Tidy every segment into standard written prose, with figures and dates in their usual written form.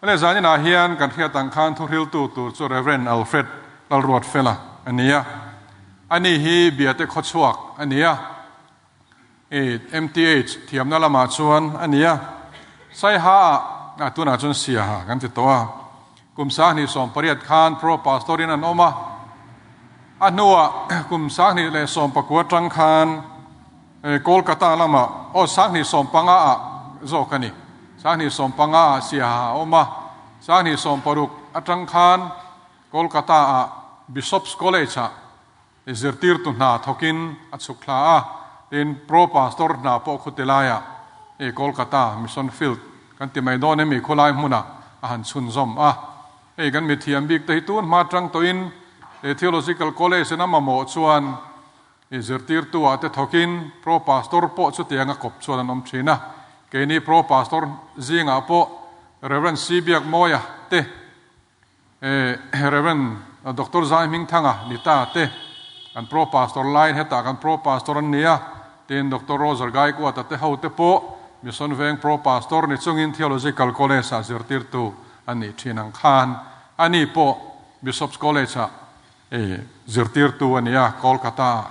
Awle zaninah hian kan hriat ang khan thuhriltu tur chu Rev. Alfred Lalruatfela a ni a. Ani hi Biate khawchhuak a ni a. I MTH thiamna lamah chuan a ni a. Saiha ah tunah chuan Siaha kan ti tawh a. Kum 2018 khan Pro Pastor in an awm a. A hnuah kum 2019 atang khan Kolkata lamah aw 2015 ah zawk a ni. 2015 ah Siaha a awm a. 2016 atang khan Kolkata ah Bishop's College ah Zirtirtu hna thawkin a chhuk thla a, tin Pro Pastor hna pawh khuti laiah i Kolkata Mission Field kan ti mai dawn emi khawlai hmunah a han chhunzawm a. Hei kan mithiam bik te hi tun hma tang tawhin Theological College in a mamawh chuan i zirtirtu ah te thawkin Pro Pastor pawh chutiang a kawp chuan an awm thin a. Keini Pro Pastor zingah pawh Rev. C. Biakmawia te Rev. Doctor Zai Hmingthanga ni ta te, kan Pro Pastor laiin hetah kan Pro Pastor an ni a, tin Doctor Roger Gaikuata te ho te pawh Mission Veng Pro Pastor ni chungin Theological College ah zirtirtu an nih thin ang khan ani pawh Bishop's College ah zirtirtu a ni a, Kolkata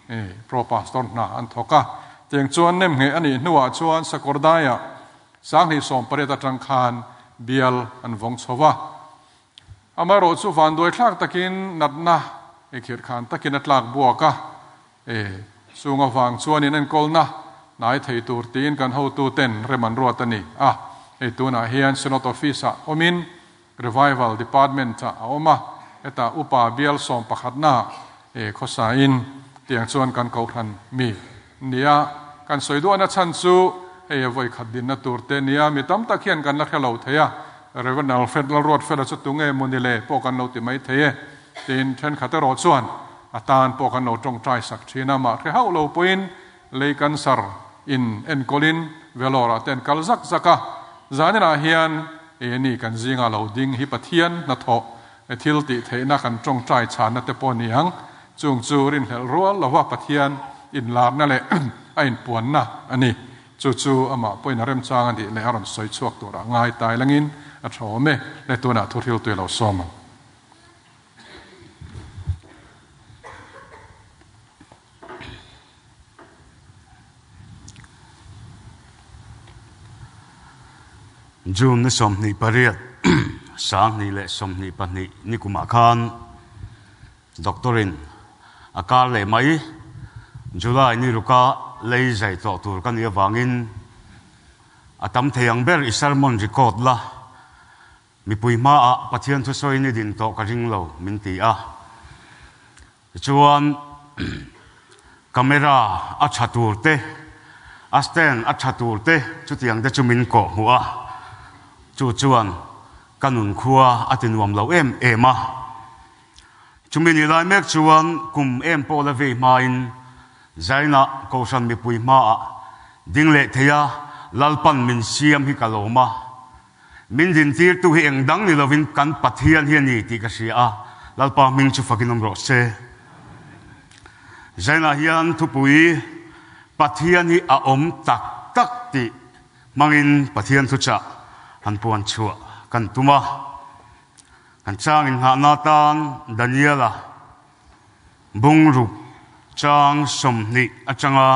ah Pro Pastor hna an thawk a. Tiang chuan nemngheh a nih hnuah chuan Sakawrdaiah 2018 atang khan bial an vawng chho va. Amaherawh chu vanduai thlak takin natna i khirh khan takin a tlak buak a, e chung avang chuan in enkawlna hnai thei tur tiin kan hotuten rem an ruat a ni a. Hei tunah hian Synod Office ah awmin Revival Department ah a awm a, hetah upa bial sawmpakhatna e khawsain tiang chuan kan kohhran mi nia kan sawi duahna chhan chu hei a vawi khat dinna tur te nia mi tam tak hian kan la hre lo thei a, Rev. Alfred Lalruatfela chu tunge mawni le pawh kan lo ti mai thei e tiin thenkhat erawh chuan a tan pawh kan lo tawngtai sak thin a, mah hre hauh lo pawhin lei cancer in enkawlin Vellore ah te an kal zak zak a, zaninah hian e ni kan zinga lo ding hi Pathian hnathawh He thil tih theihna kan tawngtai chhanna te pawh ni ang. Chung chu rinhlelh rual lova Pathian inlarna leh a inpuanna a ni. Chu chu amah pawhin a remchang a nih leh a rawn sawi chhuak turah ngai tai langin a tha awm e. Le tunah thuhriltu lo sawm ang. June ni 28, 2022 ni kumah khan Doctor in a kar leh mai July ni ruka lei zai tlawh tur ka nih avangin a tam thei ang ber i sermon record la Mipui hmaah Pathian thusawi ni din tawh ka ring lo min ti a. Tichuan camera a tha tur te, a stand a tha tur te chutiang te chu min kawh hmuh a. Chu chuan ka nun khua a ti nuam lo em em a. Chumi ni lai mek chuan kum em pawh la vei hmain Zainah Kohhran mipui hmaah ding leh theia Lalpan min siam hi ka lawm a. Min dintirtu hi eng dang ni lovin kan Pathian hi a ni tih ka hria a, Lalpa hming chu fakin awm rawh se. Zainah hian thupui Pathian hi a awm tak tak tih hmangin Pathian thuchah han puan chhuah kan tum a. Kan chang inngahna atan Daniela bungruk chang 20 atanga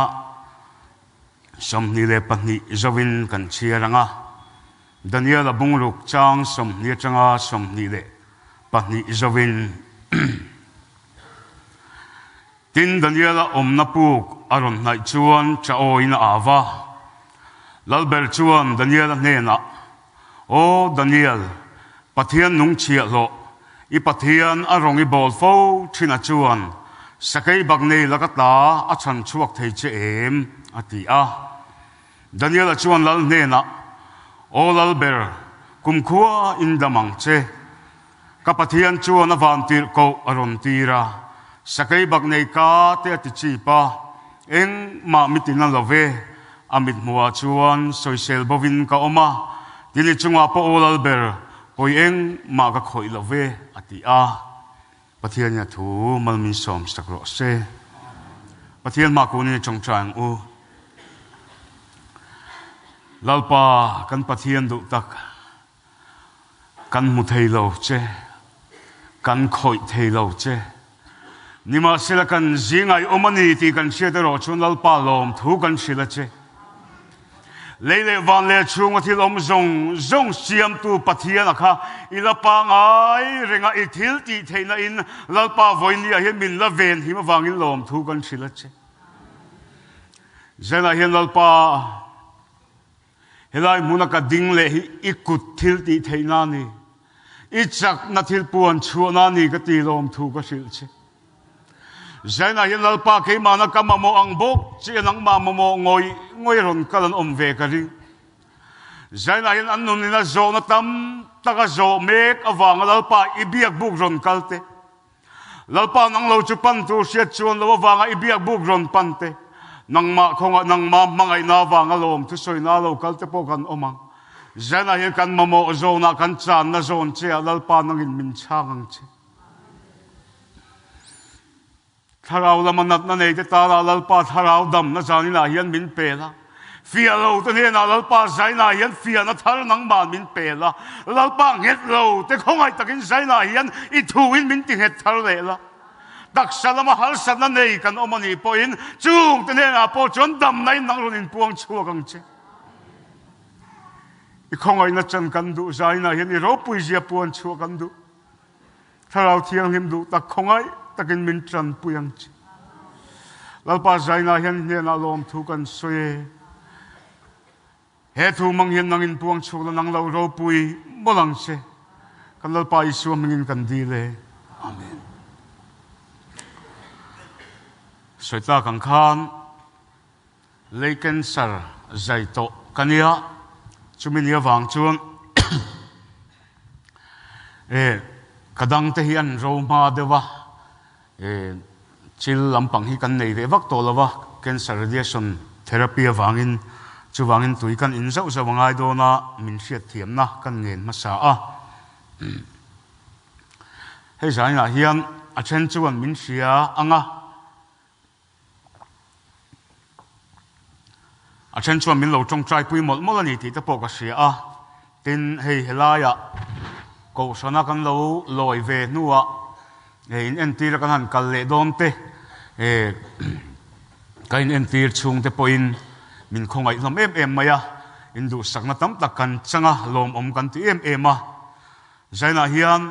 22 zoin kan chhiar ang a, Daniela bungruk chang 20 atanga 22 zoin. Tin, Daniela awmna puk a rawn hnaih chuan chawiin a au va. Lalber chuan Daniela hnenah, Aw Daniel, Pathian nung chhiahhlawh, i Pathian a rawng i bawl fo thinah chuan sakei bak nei laka ta a chhan chhuak thei che em? a ti a. Daniela chuan lal hnenah, Aw Lalber, kumkhua in dam ang che. Ka Pathian chuan a van tirh koh a rawn tir a, sakei bak nei ka te a ti chip a, engmah mi tina lo ve, a mithmuhah chuan sawisel bovin ka awm a, tini chungah pawh aw Lalber, pawi engmah ka khawih lo ve, a ti a. Pathianin a thu mal min sawm sak rawh se. Pathian hma kunin i tawngtai ang u. Lalpa kan Pathian duh tak. Kan hmu thei lo che, kan khawih thei lo che. Nimahsela kan zingah i awm a ni tih kan hriat erawh chuan Lalpa lawmthu kan hrilh a che. Lei leh van leh chhunga thil awm zawng zawng siamtu Pathiana kha i la pangai reng a, i thil tih theihna in Lalpa vawinia hian min la ven him avangin lawmthu kan hrilh a che. Zanah hian Lalpa helai hmuna ka ding leh hi i kut thil tih theihna a ni, i chakna thil puan chhuahna a ni ka ti lawmthu ka hrilh che. Zainah hian Lalpa keimahna ka mamawh ang bawk che nangmah mamawh ngawih ngawih rawn kal an awm ve ka ring. Zainah hian an nun ina zawhna tam tak a zawh mek avanga Lalpa i biak buk rawn kal te. Lalpa nang lo chu pan tur hriat chuan lo avanga i biak buk rawn pan te. Nangmah khawngah nangmah hmangaihna avanga lawm thusawina lo kal te pawh kan awm ang. Zainah hian kan mamawh zawnah kan channa zawn che ah Lalpa nangin min chhang ang che. Thlarau lama natna nei te tana Lalpa thlarau damna zaninah hian min pel a. Fiah lo te hnenah Lalpa zainah hian fiahna thar nangmah min pel a. Lalpa nghet lo te khawngaih takin zainah hian i thuin min ti nghet thar leh la. Taksa lama harsatna nei kan awm a nih pawhin chung te hnenah pawh chuan damna in nang rawn inpuang chhuak ang che. I khawngaihna chan kan duh zainah hian i ropui zia puan chhuah kan duh. Thlarau Thianghlim duh tak khawngaih takin min tanpui ang che. Lalpa zainah hian hnenah lawmthu kan sawi e. He thu mang hian nangin puang chhuak la nang lo ropui mawlh ang che. Kan Lalpa Isua hmingin kan dil e. Amen. Sawi tlak ang khan Lei cancer zai tawh ka nia, chumi ni avang chuan e ka dangte hi an ro hma deuh a, e chil lampang hi kan nei ve vak tawh lo va, cancer radiation therapy avangin chuvangin tui kan in zauh zauh a ngai dawn a, min hriatthiamna kan ngen hmasa a. Hei zaninah hian a then chuan min hria ang a. A then chuan min lo tawngtai pui mawlh mawlh a ni tih te pawh ka hria a, tin hei helaiah Kohhrana kan lo lawi ve hnuah hei in entir a kan han kal leh dawn te eh ka in entir chhung te pawhin min khawngaih hlawm em em mai a, in duhsakna tam tak kan chang a, lawmawm kan ti em em a, Zainah hian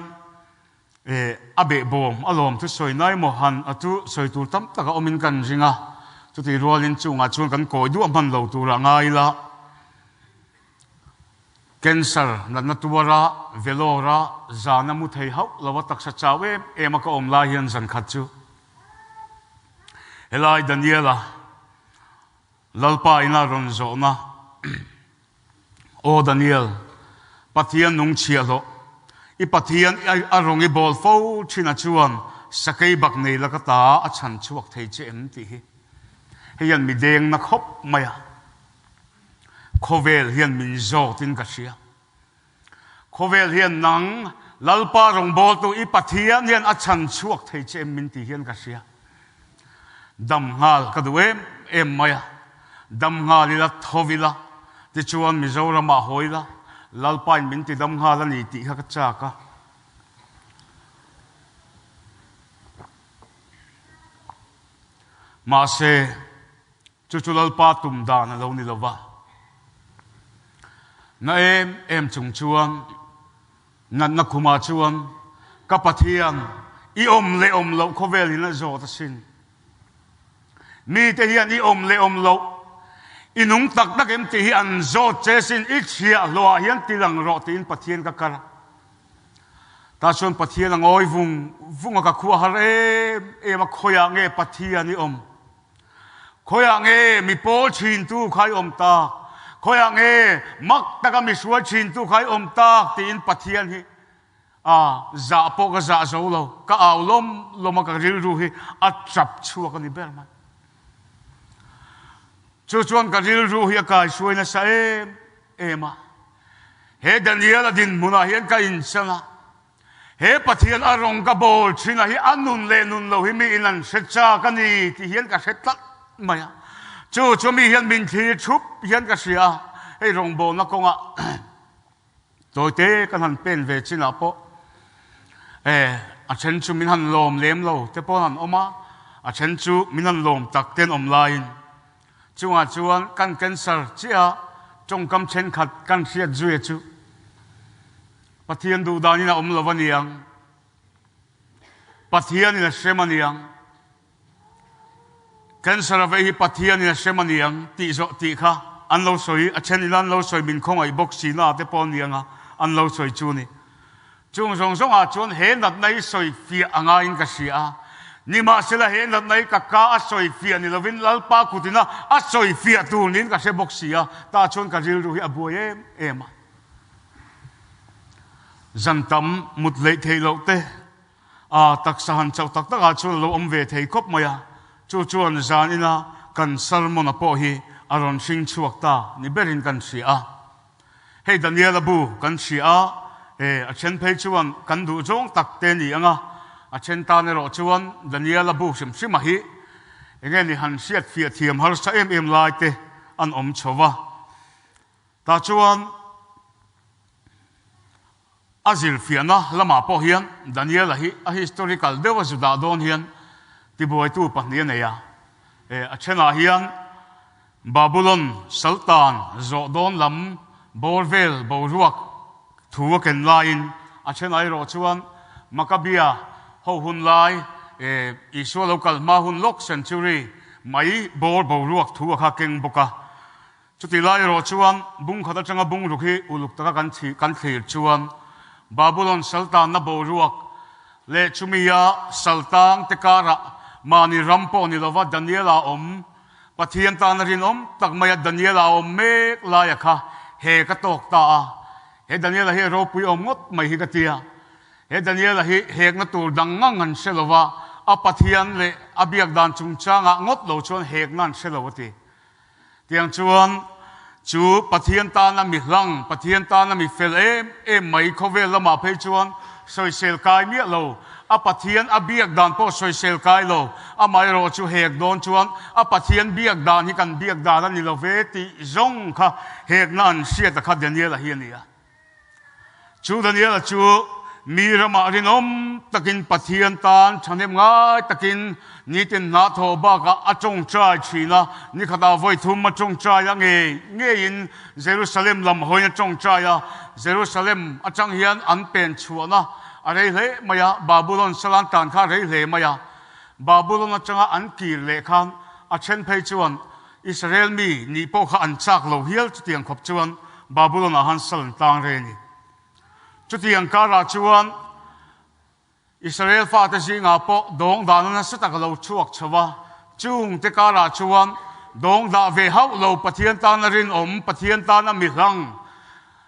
E, a behbawm a lawm chu sawi nai maw han a chu sawi tur tam tak a awmin kan ring a, chutih rualin chungah chuan kan kawi duah hman lo turah ngai ila, cancer natna tuara Vellore-a zana mu thei hauh lo a taksa chau em em a ka awm lai hian zan khat chu helai Daniel-a Lalpa ina rawn zawhna Aw Daniel, Pathian nung chhiahhlawh, i Pathian a rawng i bawl fo thin a chuan sakei bak nei la ka ta a chhan chhuak thei che em tih hi hei hian mi deng na khawp mai a, khawvel hian min zawt in ka hria. Khawvel hian nang Lalpa rawngbawltu i Pathian hian a chhan chhuak thei che em min tih hian ka hria. Dam nghal ka duh em em mai a, dam nghal ila tho ila, tichuan Mizoramah haw ila, Lalpain min ti dam nghal a ni tih kha ka chak a. Mahse, Chu chu Lalpa tum dan a lo ni lo va. Na em em chung chuan natna khumah chuan ka Pathian i awm leh awm loh khawvel in a zawt asin. Mite hian i awm leh awm loh i nung tak tak em tih hi an zawt che sin i chhiahhlawhah hian tilang rawh tiin Pathian ka kal a. Tah chuan Pathian a ngawi vung vung a ka khua har em em a khawiah nge Pathian i awm? Khawiah nge mi pawl thintu kha i awm tak? Khawiah nge mak taka mi hruai thintu kha i awm tak? tiin Pathian hi a zah pawh ka zah zo lo. Ka au lawm lawm a, ka rilru hi a tap chhuak a ni ber mai. Chu chuan ka rilru hi a kaihruai nasa em em a. He Daniel-a dinhmunah hian ka inchan a. He Pathian a rawng ka bawl thin a hi a nun leh nun lo hi mi in an hre chak a ni tih hian ka hre tlat mai a. Chu chu mi hian min thlir thup hian ka hria a, hei rawngbawlna kawngah Tawite kan han pen ve chinah pawh e a then chu min han lawm lem lo te pawh an awm a, a then chu min han lawm tak te an awm laiin chungah chuan kan cancer chiah a tawngkam thenkhat kan hriat zui chu Pathian duh danin a awm lo a niang, Pathianin a hrem a niang. Cancer a vei hi Pathian in a hrem a ni ang tih zawh tih kha an lo sawi, a then ila an lo sawi min khawngaih bawk si na te pawh a ni ang a, an lo sawi chu ni. Chung zawng zawng ah chuan he natna hi sawi fiah a ngaiin ka hria a, nimahsela he natna hi ka ka a sawi fiah ni lovin Lalpa kut ina a sawi fiah tur niin ka hre bawk si a, tah chuan ka rilru hi a buai em em a. Zan tam mut hleih theih loh te A taksa han chauh tak takah chuan a lo awm ve thei khawp mai a, chu chuan zan ina kan sermon-a pawh hi a rawn hring chhuak ta ni berin kan hria a. Hei Daniel-a bu kan hria a, e, a then phei chuan kan duh zawng tak te ni ang a, a then tan erawh chuan Daniel-a bu hrim hrima hi enge ni han hriat fiah thiam harsa em em lai te an awm chho va. Tah chuan A zirfiahna lamah pawh hian Daniela hi a historical deuha zu dah dawn hian tibuaitu pahnih a nei a. E, a thenah hian Babulon Saltan zawh dawn lam bawr vel boruak thu a ken laiin a thenah erawh chuan Makabia ho hun lai, e, Isua lo kal hma hun lawk century mai bawr boruak thu a kha keng bawk a. Chutih lai erawh chuan bung khat atanga bung ruk hi uluk taka kan kan thlir chuan Babulon saltanna boruak leh chumia saltang te karah mahni ram pawh ni lova Daniela awm, Pathian tana rinawm tak maia Daniela awm mek laia kha he ka tawk ta a. He Daniela hi a ropui awm ngawt mai hi ka ti a. He Daniela hi hekna tur dang ngang an hre lova, a Pathian leh a biak dan chungchangah ngawt lo chuan hekna an hre lo a ti. Tiang chuan chu Pathian tana mi hlang, Pathian tana mi fel em em mai khawvel lamah phei chuan sawisel kai miah lo, a Pathian a biak dan pawh sawisel kai lo, amaherawh chu hek dawn chuan a Pathian biak dan hi kan biak dan a ni lo ve tih zawng kha hekna an hriat a kha Daniel-a hi a ni a. Chu Daniela chu mi ramah rinawm takin Pathian tan thahnem ngai takin nitin hna thawh bakah a tawngtai thin a, nikhatah vawi thum a tawngtai a, ngei ngeiin Jerusalem lam hawiin a tawngtai a, Jerusalem atang hian an pen chhuahna a rei hle mai a, Babulon salan tan kha a rei hle mai a, Babulon atanga an kir leh khan a then phei chuan Israel mi nih pawh kha an chak lo hial chutiang khawp chuan Babulon ah han sal an tlang reng a ni. Chutiang karah chuan Israel fate zingah pawh dawng dahna nasa tak a lo chhuak chho a, chung te karah chuan dawng dah ve hauh lo Pathian tana rinawm, Pathian tana mi hlang,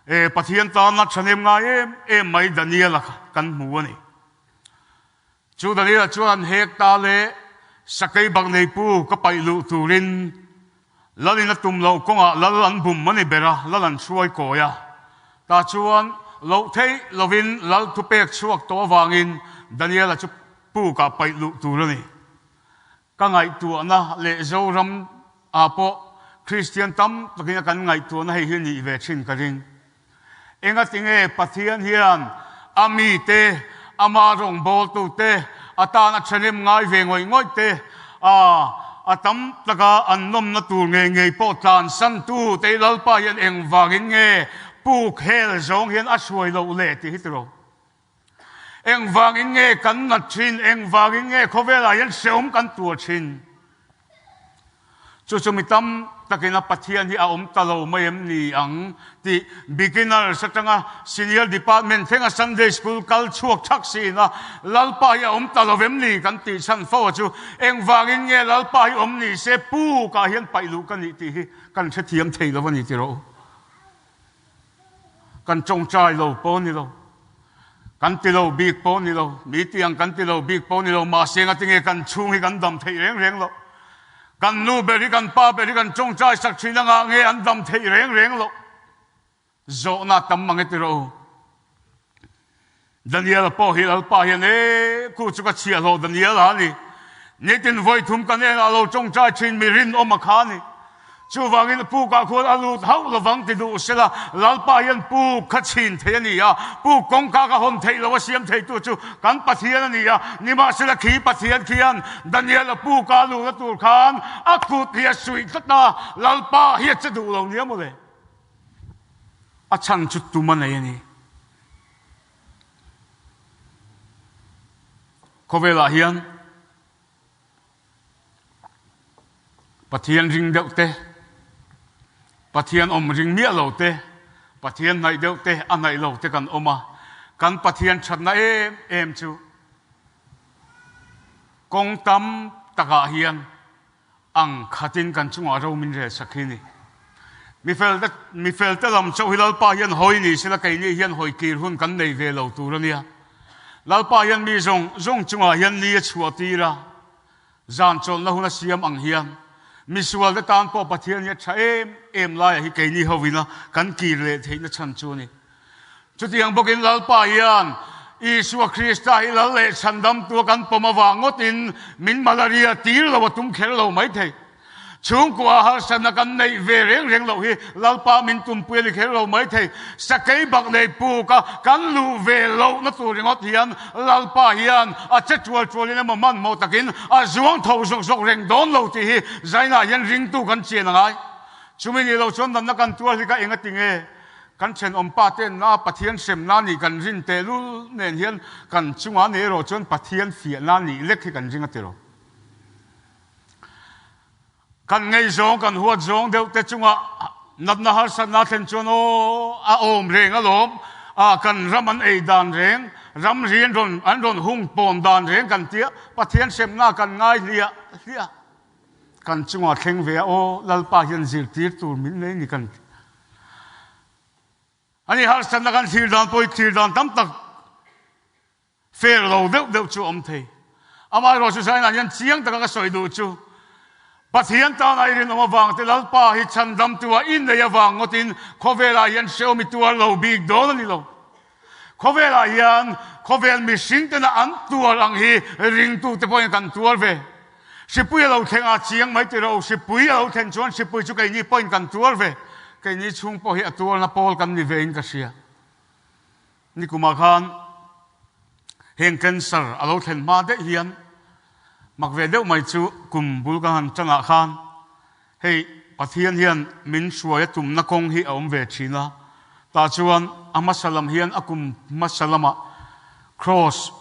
e Pathian tana thahnem ngai em em mai Daniel-a kha kan hmu a ni. Chu Daniel chuan hek ta le sakei bak nei pu ka paih luh turin lal in a tum loh kawngah lal an bum a ni ber a, lal an hruai kawi a. Tah chuan loh theih lovin lal thupek chhuak tawh avangin Daniel-a chu pukah paih luh tur a ni. Ka ngaihtuahna leh Zoram ah pawh Kristian tam takin a kan ngaihtuahna hei hi nih ve thin ka ring. Engatinge Pathian hian a mite, ama rawngbawltute, a tan a thanem ngai ve ngawih ngawih te, a a tam taka an nawmna tur ngei ngei pawh tlansantu te Lalpa hian engvangin nge puk hel zawng hian a hruai loh le tih hi tiro. Engvangin nge kan nat thin? Engvangin nge khawvelah hian hrehawm kan tuar thin? Chu chu mi tam takin a Pathian hi a awm ta lo mai em ni ang tih beginners atanga senior department thlenga Sunday school kal chhuak thak siin a Lalpa hi a awm ta lo em ni kan tih chhan fo a chu engvangin nge Lalpa hi awm ni se pukah hian paih luh ka nih tih hi kan hrethiam thei lo a ni tiraw? Kan tawngtai lo pawh ni lo, kan ti lo bik pawh ni lo, mi tiang kan ti lo bik pawh ni lo, mahse ngatinge kan chhung hi kan dam theih reng reng lo. Kan nu ber hi kan pa ber hi kan tawngtai sak thin anga nge an dam theih reng reng lo. Zawhna tam mang e ti rawh u. Daniel pawh hi Lalpa hian e khu chu ka chhiahhlawh Daniel a ni. Nitin vawi thum ka hnenah lo tawngtai thin mi rinawm a kha a ni. Chuvangin pukah khuan a lut hauh lovang ti duh sela, Lalpa hian puk kha chhin thei a ni a, puk kawngka ka hawn theih lo a siam theitu chu kan Pathian a ni a, nimahsela khi Pathian khian Daniel-a puka a luhna tur khan a kut hi a suih tlat a, Lalpa hi a che duh lo nia mawle. A chhan chu tum a nei a ni. Khawvelah hian. Pathian ring deuh te, Pathian awm ring miah lo te, Pathian hnaih deuh te, a hnaih lo te kan awm a. Kan Pathian thatna em em chu kawng tam takah hian ang khatin kan chungah ro min rel sak hi ni. Mifel te mifel te lam chauh hi Lalpa hian hawi ni sela keini hian hawi kir hun kan nei ve lo tur a nia. Lalpa hian mi zawng zawng chungah hian ni a chhuah tir a, zan chawlhna hun a siam ang hian misual te tan pawh Pathian hi a tha em em laiah hi keini hovina kan kir leh theihna chhan chu a ni. Chutiang bawkin Lalpa hian Isua Krista hi Lal leh Chhandamtua kan pawm avang ngawtin min malaria tir lo a tum kher lo mai thei. Chhungkua harsatna kan neih ve reng reng loh hi Lalpa min tumpui a ni kher lo mai thei. Sakei bak nei puka kan luh ve lohna tur ringawt hian Lalpa hian a che tual tualin emaw hmanhmawh takin a zuang tho zawk zawk reng dawn lo tih hi Zainah hian ringtu kan chian a ngai. Chumi nih loh chuan damna kan tual hi ka eng a ti nge? Kan thenawm pa ten na Pathian hremna nih kan rin tehlul nen hian kan chungah nei erawh chuan Pathian fiahna nih lek hi kan ring a ti lo. Kan ngaihzawng, kan huat zawng deuh te chungah natna harsatna thlen chuan aw a awm reng alawm, ah kan ram an ei dan reng, ram ri an rawn an rawn hung pawn dan reng kan tia Pathian hremna kan ngai hliah hliah. Kan chungah thleng ve a aw Lalpa hian zirtir tur min nei ni kan ti. Ani harsatna kan thlir dan pawh hi thlir dan tam tak fair lo deuh deuh chu a awm thei. Amaherawhchu Zainah hian chiang taka ka sawi duh chu Pathian tana i rinawm avang te Lalpa hi chhandamtu a innei avang ngawtin khawvelah hian hrehawm i tuar lo bik dawn a ni lo. Khawvelah hian khawvel mihring tena an tuar ang hi ringtute pawhin kan tuar ve. Hripui a lo thleng a, chiang mai ti rawh u, hripui a lo thlen chuan hripui chu keini pawhin kan tuar ve. Keini chhung pawh hi a tuarna pawl kan ni vein ka hria. Nikumah khan heng cancer a lo thlen hma daih hian mak ve deuh mai chu kum bul ka han tangah khan hei Pathian hian min hruai a tumna kawng hi a awm ve thin a, tah chuan a hmasa lam hian a kum hmasa lamah cross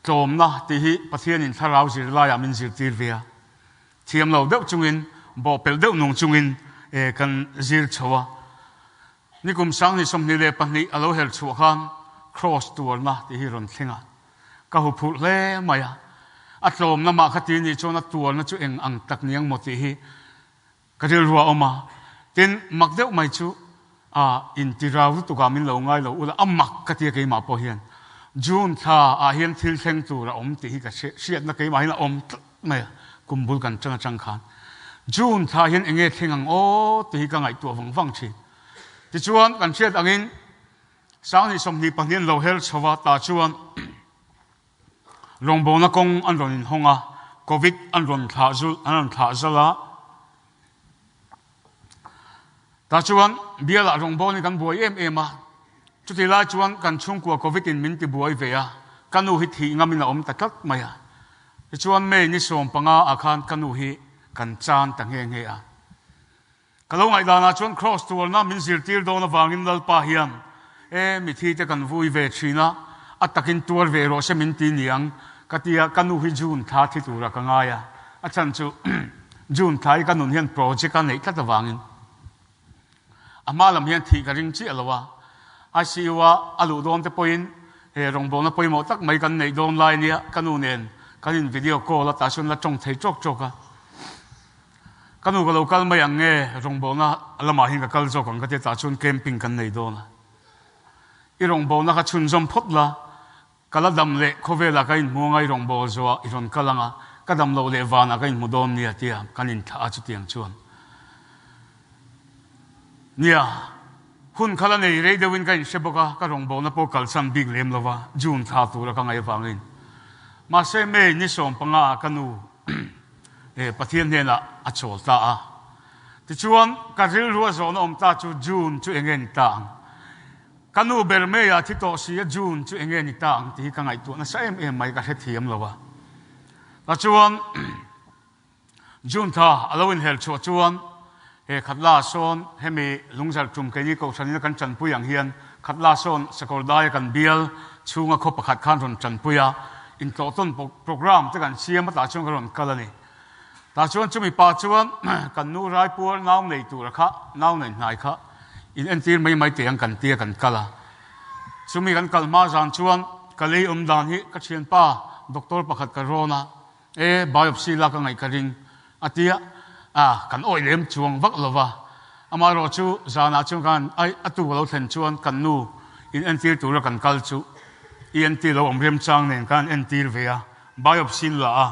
Tlawmna tih hi Pathianin thlarau zirlaiah min zirtir ve a, thiam lo deuh chungin, bawhpelh deuh nung chungin kan zir chho a. Nikum 2022 a lo her chhuah khan Kraws tuarna tih hi rawn thleng a, ka hu phurh hle mai a. A tlawmna mah kha ti nih chuan a tuarna chu eng ang tak ni ang maw tih hi Ka rilru a awm a, tin mak deuh mai chu a inti rau lutuk ah min lo ngai lo ula a mak ka tia keimah pawh hian June thla ah hian thil thleng tur a awm tih hi ka hriatna keimah hian a awm tlat mai a, kum bul kan ṭang aṭang khan June thla hian enge thleng ang aw tih hi ka ngaihtuah vang vang ṭhin. Tichuan kan hriat angin 2022 an lo her chho a, tah chuan Rawngbawlna kawng an rawn inhawng a, Covid an rawn thlah zul an rawn thlah zal a. Tah chuan bialah rawngbawlin kan buai em em a, chutih lai chuan kan chhungkua Covid in min ti buai ve a, ka nu hi thih ngamin a awm ta tlat mai a. Tichuan May ni 15 ah khan ka nu hi kan chan ta nghe nghe a. Ka lo ngaihdanah chuan Kraws tualna min zirtir dawn avangin Lalpa hian, E, mithi te kan vui ve thin a, a takin tuar ve rawh se min ti niang, ka ti a, ka nu hi June thla thi tura ka ngai a, a chhan chu June thla hi ka nun hian project a neih tlat avangin a hma lam hian thih ka ring chiah lo a, ICU a a luh dawn te pawhin he rawngbawlna pawimawh tak mai kan neih dawn lai nia ka nu nen kan in video call a tah chuan la tawng thei tawk tawk a. Ka nu ka lo kal mai ang nge, rawngbawlna lamah hian ka kal zawk ang ka ti a, tah chuan camping kan nei dawn a. I rawngbawlna kha chhunzawm phawt la, ka la dam leh khawvelah ka inhmu anga i rawngbâwl zawh i rawn kal ang a, ka dam loh leh vanah ka inhmu dawn nia tia kan inthlah a chutiang chuan. Nia, hun kha la nei rei deuhin ka inhre bawk a, ka rawngbawlna pawh kalsan bik lem lo va, June thla tura ka ngaih avangin. Mahse May ni 15 ah ka nu, Pathian hnenah a chawl ta a. Tichuan, ka rilru a zawhna awm ta chu June chu enge ni ta ang? Ka nu ber May-ah thi tawh si a June chu enge ni ta ang tih hi ka ngaihtuah nasa em em mai, ka hrethiam lo a. Tichuan, June tha a lo inhel chhuah chuan he Khatla sawn hemi lungzarh tum keini kohhranin a kan tanpui ang hian Khatla sawn Sakawrdaia kan bial chhunga khaw pakhat khan rawn tanpui a, intlawhtawn programme te kan siam a tah chuan ka rawn kal a ni. Tah chuan chumi pa chuan kan nu Raipuar nau nei tura kha, nau nei hnai kha in entir mai mai teh ang kan tia kan kal a. Chumi kan kal hma zan chuan ka lei awm dan hi ka thianpa doctor pakhat ka rawn a, E, biopsy lak a ngaih ka ring a ti a, a kan awih lem chuang vak lo va. Amaherawh chu zanah chuan khan ai a tu ka lo thlen chuan kan nu in entir tura kan kal chu ENT lo awm remchang nen khan entir ve a, biopsy la a.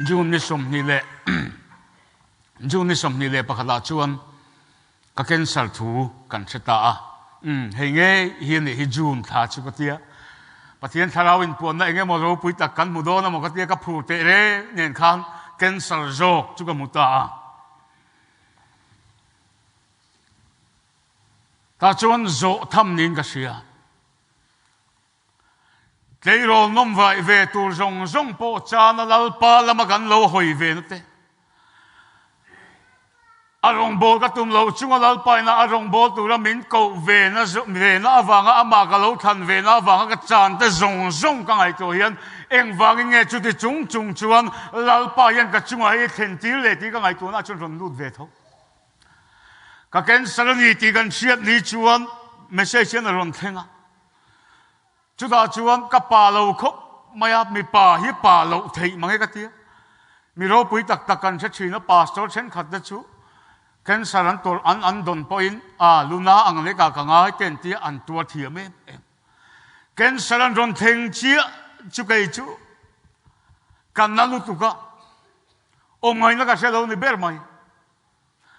June ni 20 leh June ni 21 ah chuan Ka cancer thu kan hre ta a, umm hei ngei hi a nih hi June thla chu ka tia. Pathian thlarau inpuanna eng emaw ropui tak kan hmu dawn emaw ka tia ka phur teh reng nen khan cancer zawk chu ka hmu ta a. Tah chuan zawh tham niin ka hria. Tleirawl nawm vaih ve tur zawng zawng pawh chana Lalpa lama kan lo hawi ve na te. A rawngbâwl ka tum loh chunga Lalpa ina a rawngbâwl tura min koh ve na ve na avanga amah ka lo thlan ve na avanga ka chan te zawng zawng ka ngaihtuah hian engvangin nge chuti chung chung chuan Lalpa hian ka chungah hei thlen tir leh tih ka ngaihtuahna ah chuan rawn lut ve tho. Ka cancer a ni tih kan hriat ni chuan message hian a rawn thleng a. Chutah chuan ka pa lo khawp mai a, mipa hi pa loh theih mang e ka ti a. Mi ropui tak tak kan hre thin a, pastor thenkhat te chu cancer an tawrh an an dawn pawhin a luna ang lek ah ka ngai te an ti a, an tuar thiam em em. Cancer an rawn thleng chiah chu kei chu ka na lutuk a, awm ngaihna ka hre lo ni ber mai.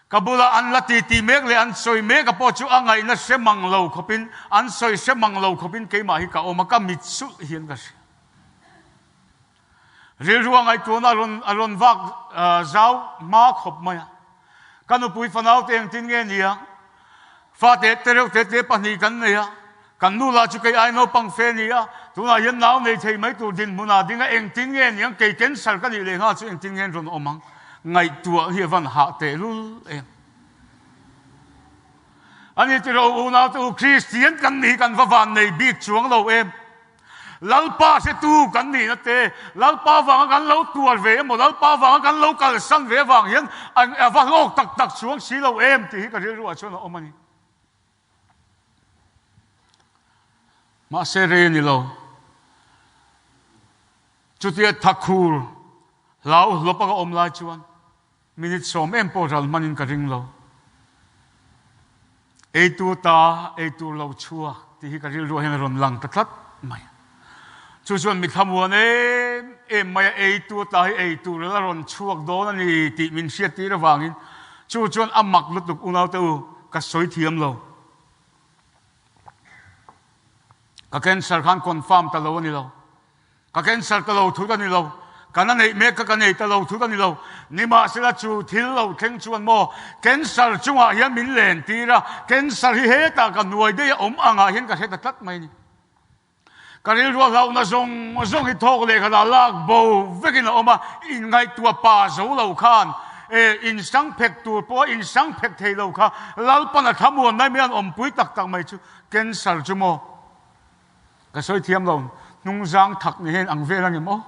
Ka bulah an la titi mek leh an sawi mek a pawh chu a ngaihna hre mang lo khawpin, an sawi hre mang lo khawpin keimah hi ka awm a, ka mit sulh hian ka hria. Rilru a ngaihtuahna a rawn a rawn vak zau hma khawp mai a. Ka nupui fanau te engtin nge nia? Fate te reuh te te pahnih kan nei a, kan nu lah chu kei ai naupang fe ni a, tunah hian nau nei thei mai tur dinhmunah ding a, engtin nge niang kei cancer ka nih leh nghal chu engtin nge an rawn awm ang? Ngaihtuah hi a van hah tehlul em? Ani ti ro unau te u Kristian kan nih hi kan va van nei bik chuang lo em? Lalpa hretu kan nihna te, Lalpa vanga kan lo tuar ve emaw, Lalpa vanga kan lo kalsan ve avang hian a va hlawk tak tak chuang si lo em tih hi ka rilruah chuan a awm a ni. Mahse rei a ni lo. Chutia thakhur hlau hlawp a ka awm lai chuan Minute 10 em pawh ral hmanin ka ring lo. Eitur ta, eitur lo chhuak tih hi ka rilruah hian a rawn lang ta tlat mai. Chu chuan mi thlamuan em em mai a, eitur ta hi eitur la rawn chhuak dawn a ni tih min hriattir avangin chu chuan a mak lutuk unaute u ka sawi thiam lo. Ka cancer khan confirm ta lo a ni lo. Ka cancer ta lo thut a ni lo, ka na neih mek kha ka nei ta lo thut a ni lo. Nimahsela chu thil lo thleng chuan maw cancer chungah hian min len tir a, cancer hi hetah ka hnuai daih a awm angah hian ka hre ta tlat mai a ni. Ka rilru a hlauhna zawng zawng hi thawk leh khatah lak bo vekin a awm a, inngaihtuah pa zo lo khan e insang phek tur pawh a insang phek thei lo kha Lalpan a thlamuan mai mai an awmpui tak tak mai chu cancer chu maw Ka sawi thiam lo, hnungzang thak ni hian ang vel a ni maw?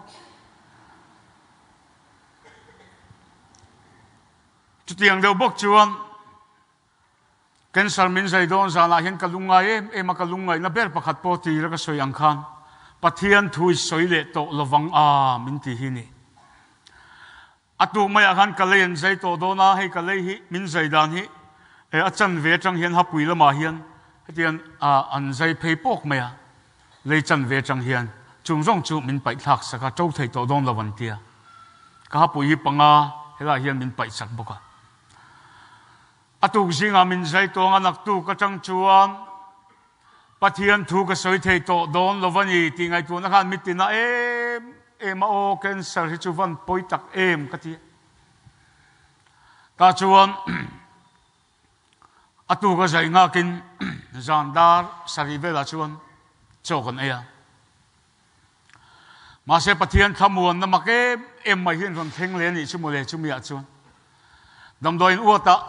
Chutiang deuh bawk chuan cancer min zai dawn zanah hian ka lungngai em em a, ka lungngaihna ber pakhat pawh tira ka sawi ang khan Pathian thu i sawi leh tawh lovang a min ti hi ni. A tuk maiah khan ka lei an zai tawh dawn a, hei ka lei hi min zai dan hi a chanve atang hian hapui lamah hian hetiang an zai phei pawk mai a, lei chanve atang hian chung zawng chu min paih thlak sak a, to thei tawh dawn lo an tia. Ka hapui hi panga helaiah hian min paih sak bawk a. A tuk zingah min zai tawng a, naktuk atang chuan Pathian thu ka sawi thei tawh dawn lo a ni tih ngaihtuahna khan mi tina em em a, aw cancer hi chu van pawi tak em ka ti a. Tah chuan a tuka zai nghakin zan dar sarih velah chuan chaw kan ei a. Mahse Pathian thlamuanna mak em em mai hi an rawn thleng leh a nih chu mawle chumiah chuan damdawiin uatah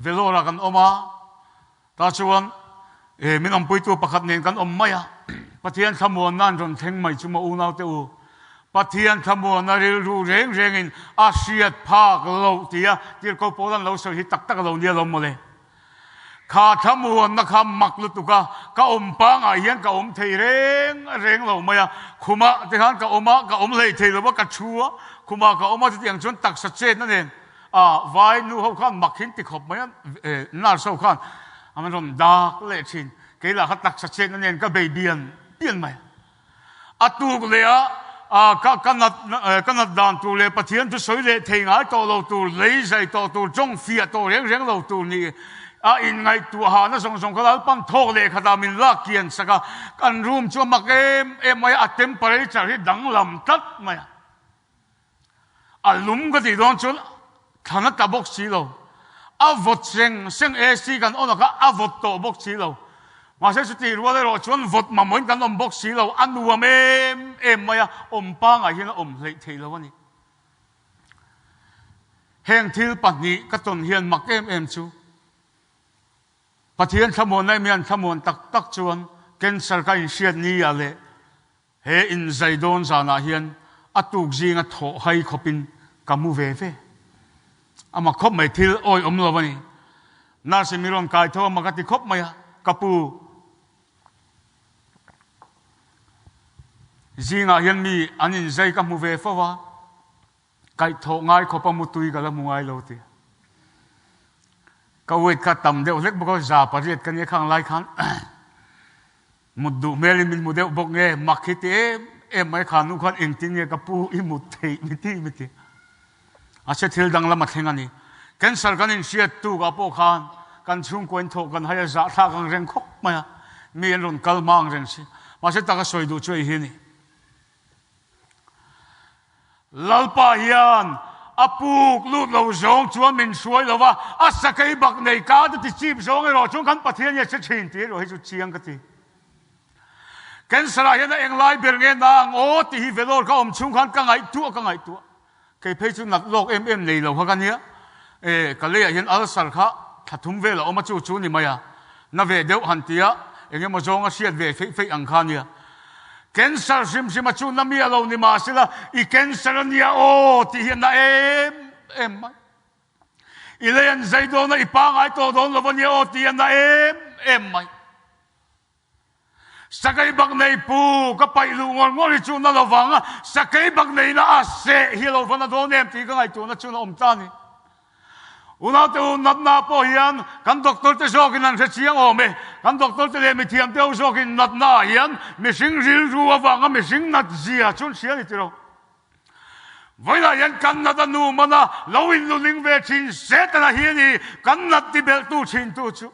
Vellore-ah kan awm a. Tah chuan e min awmpuitu pakhat nen kan awm mai a, Pathian thlamuanna an rawn thleng mai chu maw unaute u, Pathian thlamuanna rilru reng rengin a hriat phak loh tia tirhkoh pawl an lo sawi hi tak tak a lo nia lo mawle. Kha thlamuanna kha mak lutuk a, ka awm pangah hian ka awm thei reng reng lo mai a, khumah te khan ka awm a, ka awm hlei thei lo va, ka thu a, khumah ka awm a, chutiang chuan taksa chetna nen A vai nu ho khan mak hin ti khawp mai a, nurse ho khan an rawn dak leh thin. Kei lah kha taksa chetna nen ka bei bian bian mai. A tuk leh a ka ka nat ka nat dan tur leh Pathian thu sawi leh thei ngai tawh lo tur, lei zai tawh tur, tawng fiah tawh reng reng lo tur ni a inngaihtuah hahna zawng zawng kha Lalpan thawk leh khatah min lak kian sak a, kan room chu a mak em em mai a, a temperature hi danglam tlat mai a. A lum ka tih dawn chuan thlan a tla bawk si lo. A vawt seng seng AC kan on a kha a vawt tawh bawk si lo. Mahse chutih rual erawh chuan vawt mamawhin kan awm bawk si lo. A nuam em em mai a, awm pangai hian a awm hleih theih lo a ni. Heng thil pahnih ka tawn hian mak em em chu Pathian thlamuanna em hian thlamuan tak tak chuan cancer ka inhriat ni ah leh He inzai dawn zanah hian a tuk zinga thawh hai khawpin ka mu ve ve. A mak khawp mai, thil awi awm lo a ni. Nurse in mi rawn kai tho a mak a ti khawp mai a, ka pu zingah hian mi an inzai ka hmu ve fo a, kaihthawh ngai khawp a mutui ka la hmu ngai lo ti. Ka weight kha tam deuh hlek bawk a, 800 ka nia khang lai khan. Mut duh hmelin min hmu deuh bawk nge? Mak hi ti em em mai kha nu khan engtin nge ka pu i mut theih mi ti mi ti. A se thil dang lam a thleng a ni. Cancer kan inhriat tuk ah pawh khan kan chhungkua in thawh kan hai a zahthlak ang reng khawp mai a, mi an rawn kal hma ang reng si. Mahse taka sawi duh chu ei hi a ni. Lalpa hian a puk lut lo zawng chuan min hruai lo va, a sakei bak nei ka te ti chip zawng erawh chuan kan Pathian hi a che thin tih erawh hi chu chiang ka ti. Cancer ah hian a englai ber nge na ang aw tih hi Vellore ka awm chhung khan ka ngaihtuah ka ngaihtuah. Kei phei chu nat lawk em em nei lo kha ka nia. E, ka leiah hian ulcer kha thla thum vel a awm a chu chu ni mai a. Na ve deuh han tia eng emaw zawng a hriat ve feih feih ang kha nia. Cancer hrim hrim a chu na mi a lo ni mahsela i cancer a nia aw tih hi a na em em mai. I lei an zai dawn a i pangai tawh dawn lo a nia aw tih a na em em mai. Sakei bak nei pu ka paih luh ngawr ngawr hi chu na lo vang a, sakei bak nei na a seh hi a lo va na dawn em tih ka ngaihtuahna chu na awm ta a ni. Unaute u natna pawh hian kan doctor te zawkin an hre chiang awm e. Kan doctor te leh mithiam te ho zawkin natna ah hian mihring rilru avanga mihring nat zia chu an hria a ni tiro. Vawilah hian kan nat a nu man a lo inluling ve thin Setana hi a ni kan nat ti belhtu thintu chu.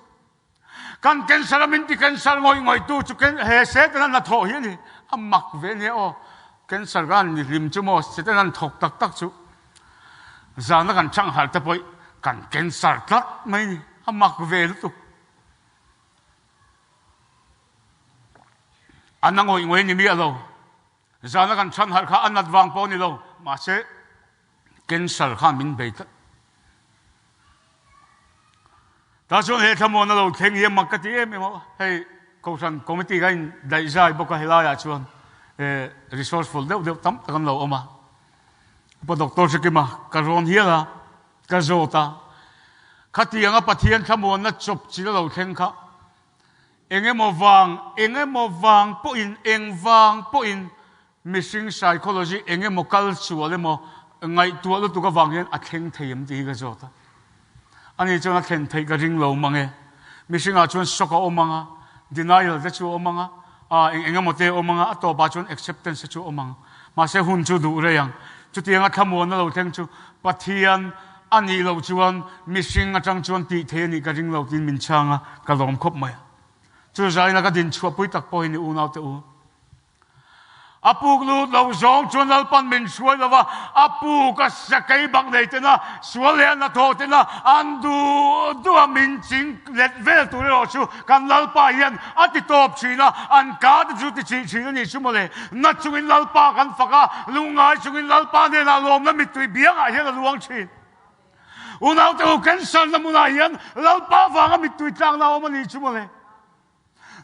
Kan cancer a min ti cancer ngawih ngawih tu chu he Setana hnathawh hi a ni. A mak ve nia aw. Cancer ka han ni hlim chu maw Setana an thawk tak tak chu zana kan chang harh te pawh kan cancer tlat mai ni. A mak ve lutuk. A na ngawih ngawih a ni miah lo. Zana kan chhan harh kha a nat vang pawh a ni lo. Mahse Cancer khan min bei tlat. Ta chuan he thlamuan a lo thleng hi a mak ka ti em em a, hei Kohhran Committee kha in daih zai bawk a helaiah chuan resourceful deuh deuh tam tak an lo awm a. Upa Doctor Hrekima ka rawn hial a, ka zawt a, khatianga Pathian thlamuanna chawp chil a lo thleng kha engemaw vang, engemaw vang pawhin, eng vang pawhin Mihring psychology eng emaw kal sual emaw ngaihtuah lutuk avang hian a thleng thei em tih hi ka zawt a. Ani chuan a thlen theih ka ring lo mang e. Mihringah chuan shock a awm ang a, denial te chu a awm ang a, ah eng eng emaw te a awm ang a, a tawpah chuan acceptance te chu a awm ang. Mahse hun chu duh rei ang. Chutianga thlamuanna lo thleng chu Pathian a nih loh chuan mihring atang chuan tih theih a nih ka ring lo tiin min chhang a, ka lawm khawp mai. Chu zaina ka din chhuahpui tak pawh hi ni unaute u. A puk lut lo zawng chuan Lalpan min hruai lo va, a puk a sakei bak nei tena sual leh a hnathawh tena an duh duh a min ching let vel tur erawh chu kan Lalpa hian a ti tawp thin a, an ka te chu ti chih thin a nih chu mawle. Na chungin Lalpa kan fak a, lungngai chungin Lalpa hnenah lawmna mittui biangah hian a luang thin. Unaute u, cancer na hmunah hian Lalpa vanga mittui tlakna a awm a nih chu mawle.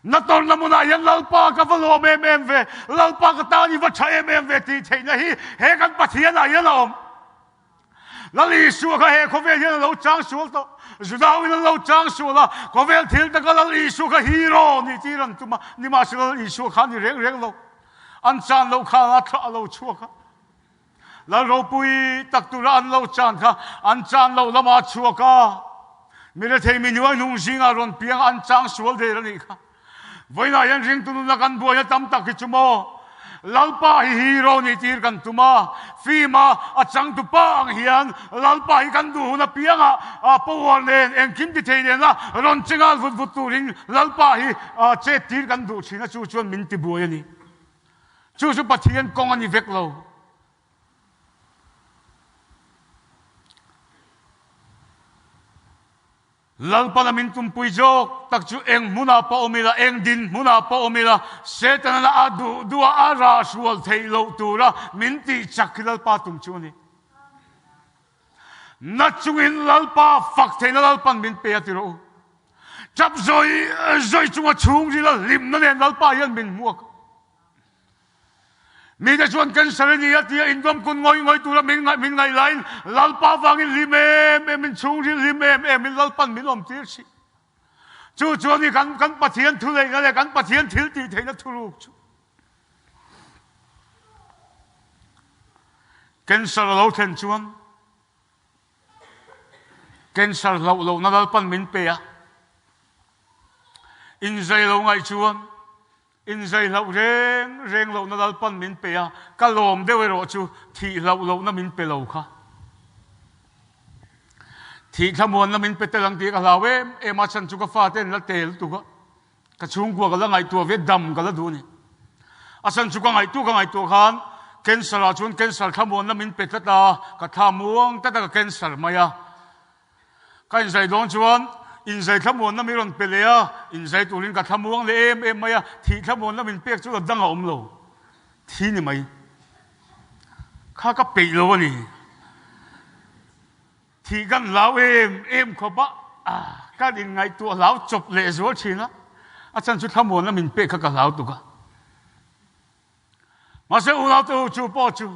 Na tawrhna hmunah hian Lalpa ka va lawm em em ve, Lalpa ka tan i va tha em em ve tih theihna hi he kan Pathianah hian a awm. Lal Isua kha he khawvel hian a lo chang sual tawh. Judauin an lo chang sual a, khawvel thil taka Lal Isua kha hero nih tir an tum a, nimahsela Lal Isua kha a ni reng reng lo. An chan loh khan a thlah a lo chhuak a. Lal ropui tak tura an lo chan kha an chan loh lamah a chhuak a, mi rethei mi hnuai hnung zingah rawn piang a an chang sual der a nih kha. Vawiinah hian ringtu nuna kan buaina tam tak hi chu maw Lalpa hi hero nih tir kan tum a, film a a changtu pa ang hian Lalpa hi kan duh hun apiangah power nen engkim ti thei nena rawn che nghal vut vut turin Lalpa hi chet tir kan duh thin a, chu chuan min ti buai a ni. Chu chu Pathian kawng a ni vek lo. Lalpa la min tumpui zawk tak chu eng hmunah pawh awm ila, eng din hmunah pawh awm ila, Setana a duh duh a, a rah hrual theih loh tura min tih chak hi Lalpa tum chu a ni. Na chungin Lalpa fak theihna Lalpan min pe a ti rawh u. Tap zawi zawi chunga chhungril a hlimna nen Lalpa hian min hmuak. Mite chuan cancer a ni a tia indawm kun ngawih ngawih tura min ngaih min ngaih laiin Lalpa vangin hlim em em in chhungril hlim em em in Lalpan min awm tir si. Chu chuan i kan kan Pathian thuneihna leh kan Pathian thil tih theihna thuruk chu. Cancer a lo thlen chuan Cancer hlauh lohna Lalpan min pe a, inzai lo ngaih chuan inzai hlauh reng reng lohna Lalpan min pe a, ka lawm deuh erawh chu thih hlauh lohna min pe lo kha. Thih thlamuanna min pe tel ang tih ka hlau em em a, chhan chu ka fate an la tel lutuk a, ka chhungkua ka la ngaihtuah ve dam ka la duh a ni. A chhan chu ka ngaihtuah ka ngaihtuah khan cancer ah chuan cancer thlamuanna min pe tlat a, ka thla muang tlat a ka cancer mai a. Ka inzai dawn chuan inzai thlamuanna min rawn pe leh a, inzai turin ka thlamuang leh em em mai a, thih thlamuanna min pek chu la dang a awm lo. Thi ni mai. Kha ka peih lo a ni. Thih kan hlau em em khawp a, kan inngaihtuah hlau chawp leh zual thin a, a chan chu thlamuanna min pek kha ka hlau tuk a. Mahse unaute u chu pawh chu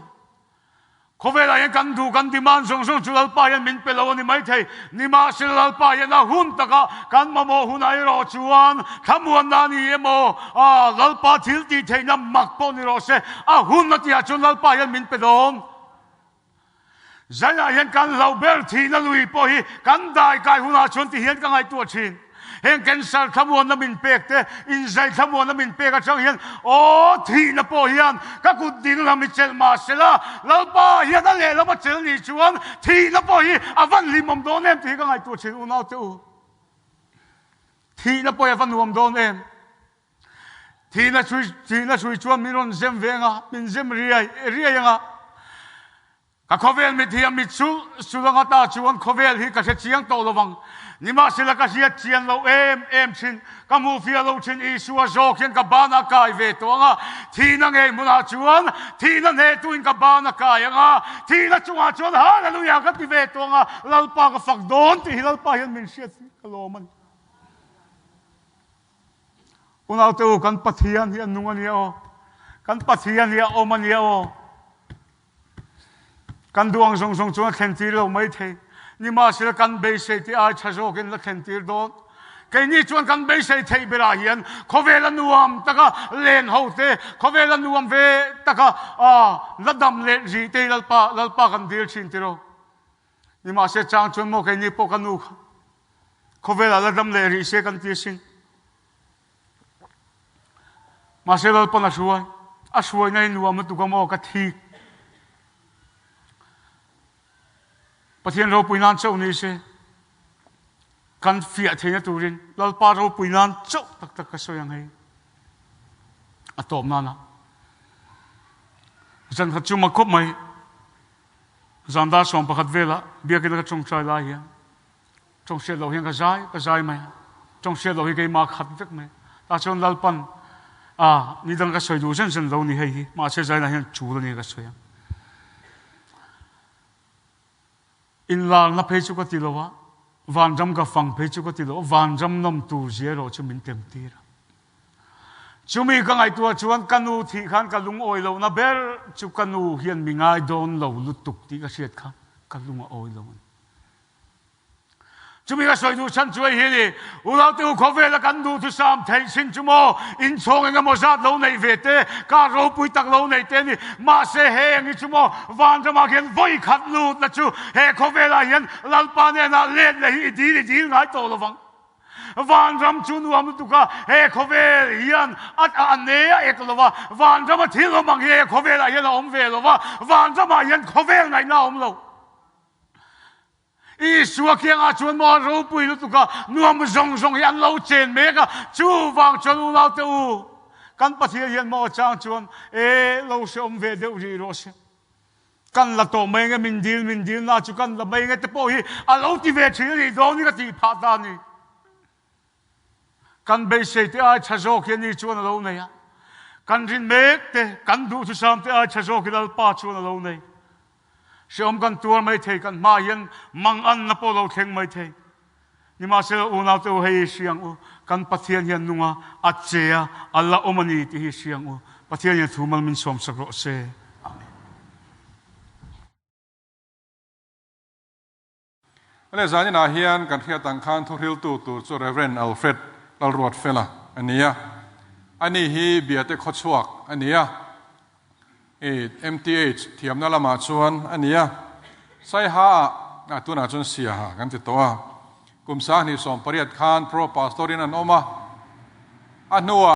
khawvelah hian kan duh kan demand zawng zawng chu Lalpa hian min pe lo a ni maithei. Nimahsela Lalpa hian a hun takah kan mamawh hunah erawh chuan thlamuanna a ni emaw, Lalpa thil tih theihna mak pawh ni rawh se, a hun a tihah chuan Lalpa hian min pe dawn. Zaiah hian kan hlauh ber thihna lui pawh hi kan dai kai hunah chuan ti hian ka ngaihtuah thin. Heng cancer thlamuanna min pek te, inzai thlamuanna min pek atang hian aw thihna pawh hian ka kut ding lam hi chelh mah sela, Lalpa hian a lehlam a chelh nih chuan thihna pawh hi a van hlimawm dawn em tih hi ka ngaihtuah thin unau te u. Thihna pawh hi a va nuam dawn em. Thihna hrui thihna hrui chuan min rawn zem ve anga, min zem riai riai anga. Ka khawvel mithiam mit chu sul anga ta chuan khawvel hi ka hre chiang tawh lo vang. Nimahsela ka hriat chian loh em em thin, ka hmuh fiah loh thin Isua zawk hian ka ban a kai ve tawh anga, thihna ngei hmunah chuan thihna hnehtuin ka ban a kai anga, thihna chungah chuan Hallelujah ka ti ve tawh anga, Lalpa ka fak dawn tih hi Lalpa hian min hriat ka lawm a ni. Unaute u, kan Pathian hi a nung a nia aw. Kan Pathian hi a awm a nia aw. Kan duh ang zawng zawng chuan a thlen tir lo mai thei. Nimahsela kan beisei tih ai tha zawkin la thlen tir dawn. Keini chuan kan beisei theih berah hian khawvel a nuam taka len ho te, khawvel a nuam ve taka la dam leh rih te hi Lalpa, Lalpa kan dil thin tiraw. Nimahse chang chuan maw keini pawh ka nu kha khawvelah la dam leh rih se kan ti asin. Mahse Lalpan a hruai, a hruaina hi nuam lutuk a maw ka thik. Pathian ropui nan chauh ni se, kan fiah theihna turin Lalpa ropui nan chauh tak tak ka sawi ang hei. A tawp nana. Zan khat chu mak khawp mai. Zan dar 11 velah biakina ka tawngtai lai hian tawng hriat loh hian ka zai ka zai mai a. Tawng hriat loh hi keimah khat vek mai. Tah chuan Lalpan a ni dang ka sawi duh zen zen lo ni hei hi mahse zainah hian chul a ni ka sawi a. Inlarna phei chu ka ti lo a, vanram ka fang phei chu ka ti lo a, vanram nawm tur zia erawh chu min tem tir a. Chumi ka ngaihtuah chuan ka nu thih khan ka lungawi lohna ber chu ka nu hian mi ngai dawn lo lutuk tih ka hriat kha ka lung a awi lo a ni. Chumi ka sawi duh chhan chu hei hi a ni, Ulaute u khawvela kan duhthusam theih chin chu maw inchhawng eng emaw zat lo neih ve te, kar ropui tak lo neih te a ni. Mahse heng hi chu maw vanramah khian vawi khat lutna chu he khawvelah hian Lalpa hnenah let leh hi i dil i dil ngai tawh lo vang. Vanram chu nuam lutuk a, he khawvel hian a ne a ek lo va, vanrama thil awm ang hi he khawvelah hian a awm ve lo va, vanramah hian khawvel ngaihna a awm lo. Isua kiangah chuan maw ropui lutuk a, nuam zawng zawng hi an lo chen mek a, chuvang chuan unaute u, kan Pathian hian maw chang chuan e lo hreawm ve deuh rih rawh se. Kan la tawh mai nge min dil min dil na chu kan la mai nge te pawh hi a lo ti ve thin a nih dawn hi ka tih phah ta a ni. Kan beisei te ai tha zawk hi a ni chuan a lo nei a, kan rin mek te, kan duhthusam te ai tha zawk hi Lalpa chuan a lo nei. Hreawm kan tuar mai thei, kan hmaah hian manganna pawh lo thleng mai thei. Nimahsela unaute u hei hi hriang u, kan Pathian hian nunga a che a, a la awm a ni tih hi hriang u. Pathian hian thu mal min sawmsak rawh se. Amen. Ale zaninah hian kan hriat ang khan thuhriltu tur chu Rev. Alfred Lalruatfela a ni a. Ani hi Biate khawchhuak a ni a. I MTH thiamna lamah chuan a ni a. Saiha ah tunah chuan Siaha kan ti tawh a. Kum 28 khan Pro Pastor in an awm a. A hnuah.